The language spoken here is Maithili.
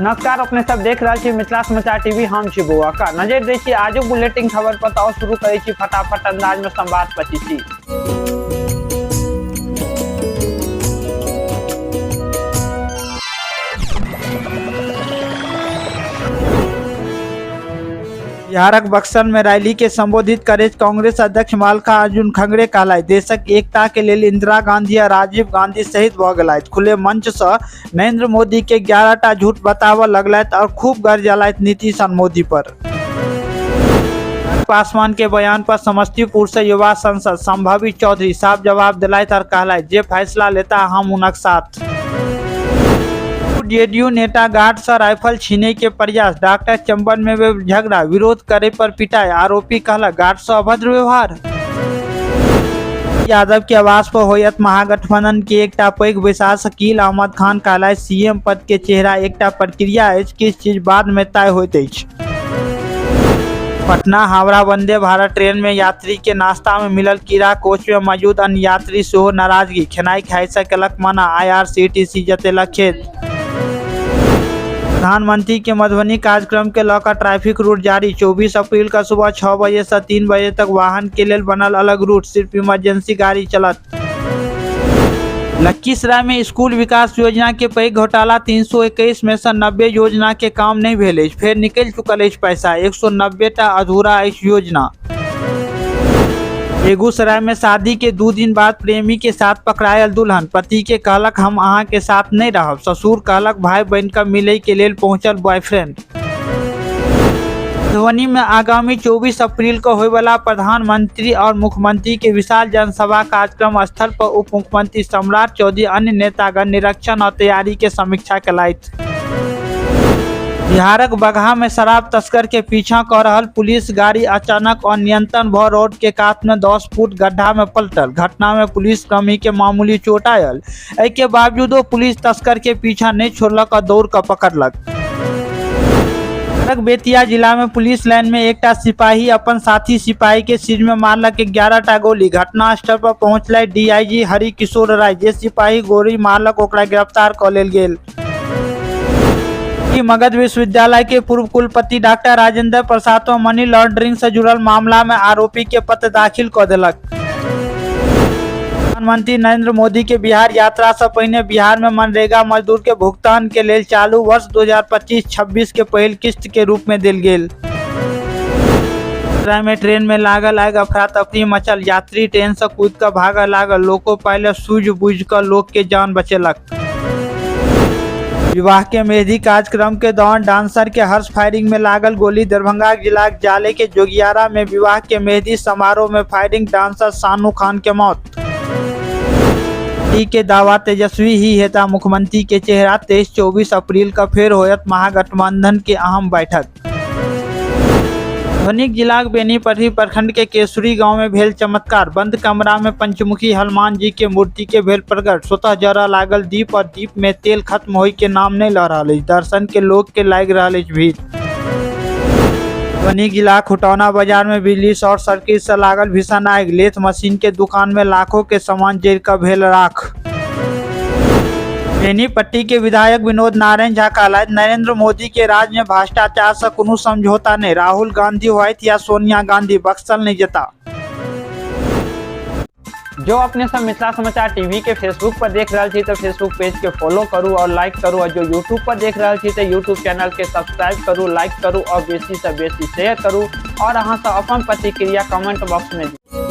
नमस्कार, अपने सब देख रहल छी मिथिला समाचार टीवी। हम छी बौआ का नजर दै छी आजुक बुलेटिन खबर पर। तऽ शुरू करै छी फटाफट अंदाज में संवाद पचीसी। बिहारक बक्सर में रैली के संबोधित करैत कांग्रेस अध्यक्ष मल्लिकार्जुन खड़गे कहलथि, देशक एकता के लेल इंदिरा गांधी आ राजीव गांधी शहीद भऽ गेलथि। खुले मंच सँ नरेंद्र मोदी के 11 टा झूठ बताबऽ लगलथि और खूब गरजलथि नीतीश और मोदी पर। पासवान के बयान पर समस्तीपुर से युवा सांसद संभवी चौधरी साफ जवाब दिलथि और कहलथि, जे फैसला लेता हम हुनक साथ। जेडीयू नेता गार्ड से राइफल छीने के प्रयास, डॉक्टर चंबल में भेल झगड़ा, विरोध करे पर पिटाई, आरोपी कहलक गार्ड से अभद्र व्यवहार। यादव के आवास पर होयत महागठबंधन के एकटा पैघ बैसार। शकील अहमद खान कहलथि, सीएम पद के चेहरा एकटा प्रक्रिया अछि, किछु चीज बाद में तय होइत अछि। पटना हावड़ा वंदे भारत ट्रेन में यात्री के नाश्ता में मिलल कीड़ा, कोच में मौजूद अन्य यात्री सेहो नाराजगी, खेनाइ खाय से केलक मना, आईआरसीटीसी जतेलक खेद। प्रधानमंत्री के मधुबनी कार्यक्रम के लऽ कऽ ट्रैफिक रूट जारी। 24 अप्रैल का सुबह 6 बजे से 3 बजे तक वाहन के लेल बनल अलग रूट, सिर्फ इमरजेंसी गाड़ी चलत। लखीसराय में स्कूल विकास योजना के पैघ घोटाला, 321 में से 90 योजना के काम नहीं भेल अछि, फेर निकलि चुकल अछि पैसा, 190 टा अधूरा अछि योजना। बेगूसराय में शादी के 2 दिन बाद प्रेमी के साथ पकड़ायल दुल्हन, पति के कहलक हम अहाँ के साथ नहीं रहब, ससुर कहलक भाई बन के मिले के लेल पहुंचल बॉयफ्रेंड। मधुबनी में आगामी 24 अप्रैल को होयवाला प्रधानमंत्री और मुख्यमंत्री के विशाल जनसभा कार्यक्रम स्थल पर उप मुख्यमंत्री सम्राट चौधरी अन्य नेतागण निरीक्षण और तैयारी के समीक्षा केलथि। बिहारक बगहा में शराब तस्कर के पीछा कऽ रहल पुलिस गाड़ी अचानक अनियंत्रण भऽ रोड के कात में 10 फुट गड्ढा में पलटल। घटना में पुलिस कर्मी के मामूली चोट आयल। एहि के बावजूदो पुलिस तस्कर के पीछा नहीं छोड़लक और दौड़ कऽ पकड़लक। बेतिया जिला में पुलिस लाइन में एकटा सिपाही अपन साथी सिपाही के सिर में मारलक 11 टा गोली। घटनास्थल पर पहुंचल डीआईजी हरि किशोर राय, जे सिपाही गोली मारलक ओकरा गिरफ्तार कऽ लेल गेल। मगध विश्वविद्यालय के पूर्व कुलपति doctor Rajendra Prasad money laundering से जुड़ल मामला में आरोपी के पत्र दाखिल कऽ देलक। प्रधानमंत्री नरेंद्र मोदी के बिहार यात्रा से पहिने बिहार में मनरेगा मजदूर के भुगतान के लेल चालू वर्ष 2025-26 के पहिल किस्त के रूप में देल गेल। में ट्रेन में लागल आगि, अफरा तफरी मचल, यात्री ट्रेन से कूद कऽ भागऽ लागल, लोको पायलट सूझ बूझ कऽ लोक के जान बचेलक। विवाह के मेहंदी कार्यक्रम के दौरान डांसर के हर्ष फायरिंग में लागल गोली। दरभंगा जिला जाले के जोगियारा में विवाह के मेहंदी समारोह में फायरिंग, डांसर सानू खान के मौत। के दावा, तेजस्वी ही हेता मुख्यमंत्री के चेहरा। 23-24 अप्रैल का फेर होयत महागठबंधन के अहम बैठक। मधुबनी जिलाक बेनीपट्टी प्रखंड के केसरी गांव में भेल चमत्कार। बंद कमरा में पंचमुखी हनुमान जी के मूर्ति के भेल प्रकट। स्वतः जरऽ लागल दीप और दीप में तेल खत्म होय के नाम नहीं ल रहल अछि। दर्शन के लोग के लागि रहल अछि भीड़। मधुबनी जिला खुटौना बाजार में बिजली शॉर्ट सर्किट से लागल भीषण आगि। लेथ मशीन के दुकान में लाखों के सामान जरि कऽ भेल राख। बेनीपट्टी के विधायक विनोद नारायण झा कहलथि, नरेंद्र मोदी के राज में भ्रष्टाचार से कोनो समझौता नहीं, राहुल गांधी होथि या सोनिया गांधी, बख्शल नहीं जेता। जो अपने सब मिथिला समाचार टीवी के फेसबुक पर देख रहल छी तो फेसबुक पेज के फॉलो करू और लाइक करू, और जो यूट्यूब पर देख रहल छी तो यूट्यूब चैनल के सब्सक्राइब करू, लाइक करू और बेसी से बेसी शेयर करू और अहाँ सब अपन प्रतिक्रिया कमेंट बॉक्स में दियौ।